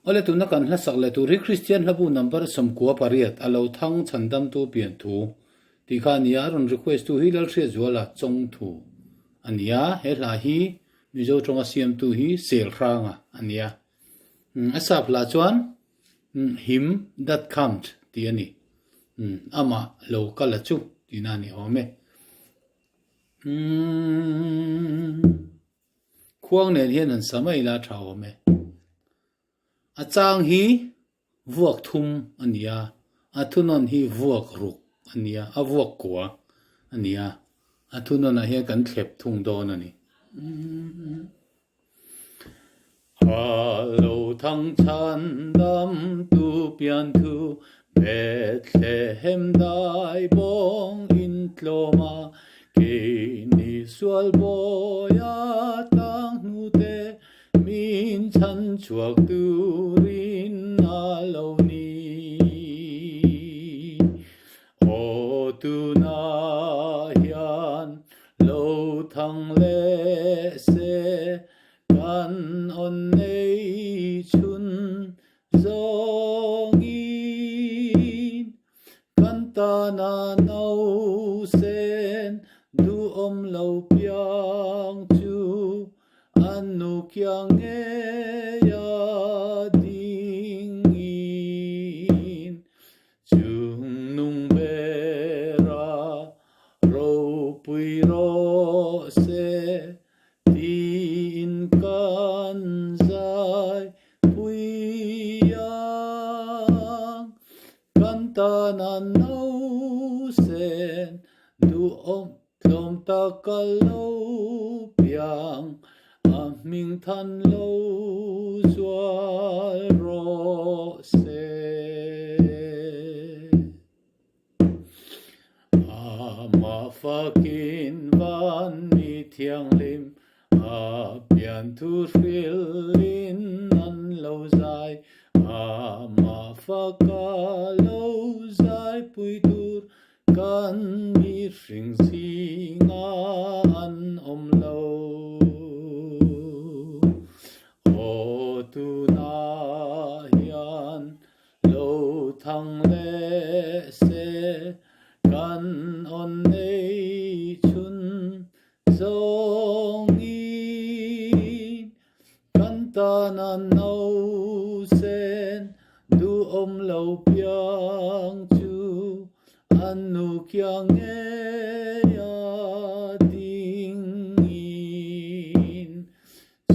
Awle tuna kan hla sak leh tur hi Kristian hlabu number 98 a lo thang chhandamtu pian thu tih kha a ni a, a rawn request tu hi Lalhriatzuala Chawngthu a ni a, he hla hi Mizo tawnga siamtu hi Selhranga a ni a, a sap hla chuan Him that comes tih a ni, amah lo kal a chu tihna a ni awm e. Khuang nen hian an sa mai la tha awm e. A chang hi vuak thum a ni a, a thunawn hi vuak ruk a ni a, a vuak kua a ni a, a thunawnah hian kan thlep thung dawn a ni. A lo thang chhan dam tu pian thu Bethlehem dai bawng in tlawm a, keini sual bawia tang hnute min chhan chhuak turin a lo ni. Aw tunah hian lo thang leh se kan awn nei chhun zawngin kan tana nausen duhawm lo piang chu an nu kiang ngeia dingin Chung nung bera ropui rawh se tiin kan zai pui ang. Kan tana nausen duhawm tlawm tak a lo piang, a hming than lo zual rawh se. Amah fakin van mi thianghlim a pian thu hrilhin an lo zai, amah faka lo zai pui tur Kan mihring zinga an awm lo. Aw tunah hian lo thang leh se, kan awn nei chhun zawngin kan tana nausen duhawm lo piang chu an nu kiang ngeia dingin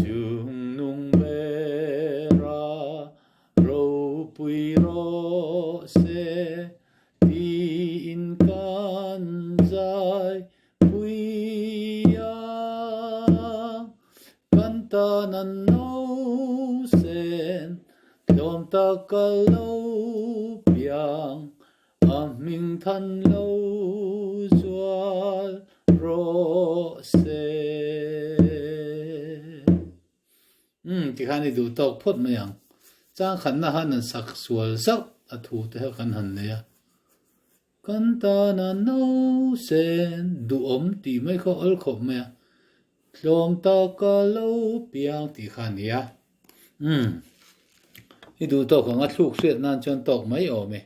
chung nung bera ropui rawh se tiin kan zai Puia kan tan an nausen tlawm tak a lo piang, a hming than lo zual rawh se. Umm tikhan i duh tawk phawt mai ang. Chang khatna han an sak sual zauh a thu te kha kan han nei a. Kan tana nausen duhawm tih mai kha awl khawp mai a, tlawm taka lo piang tih kha a ni a. Umm, i duh tawk ang a thluk hriat nan chuan tawk mai awm e.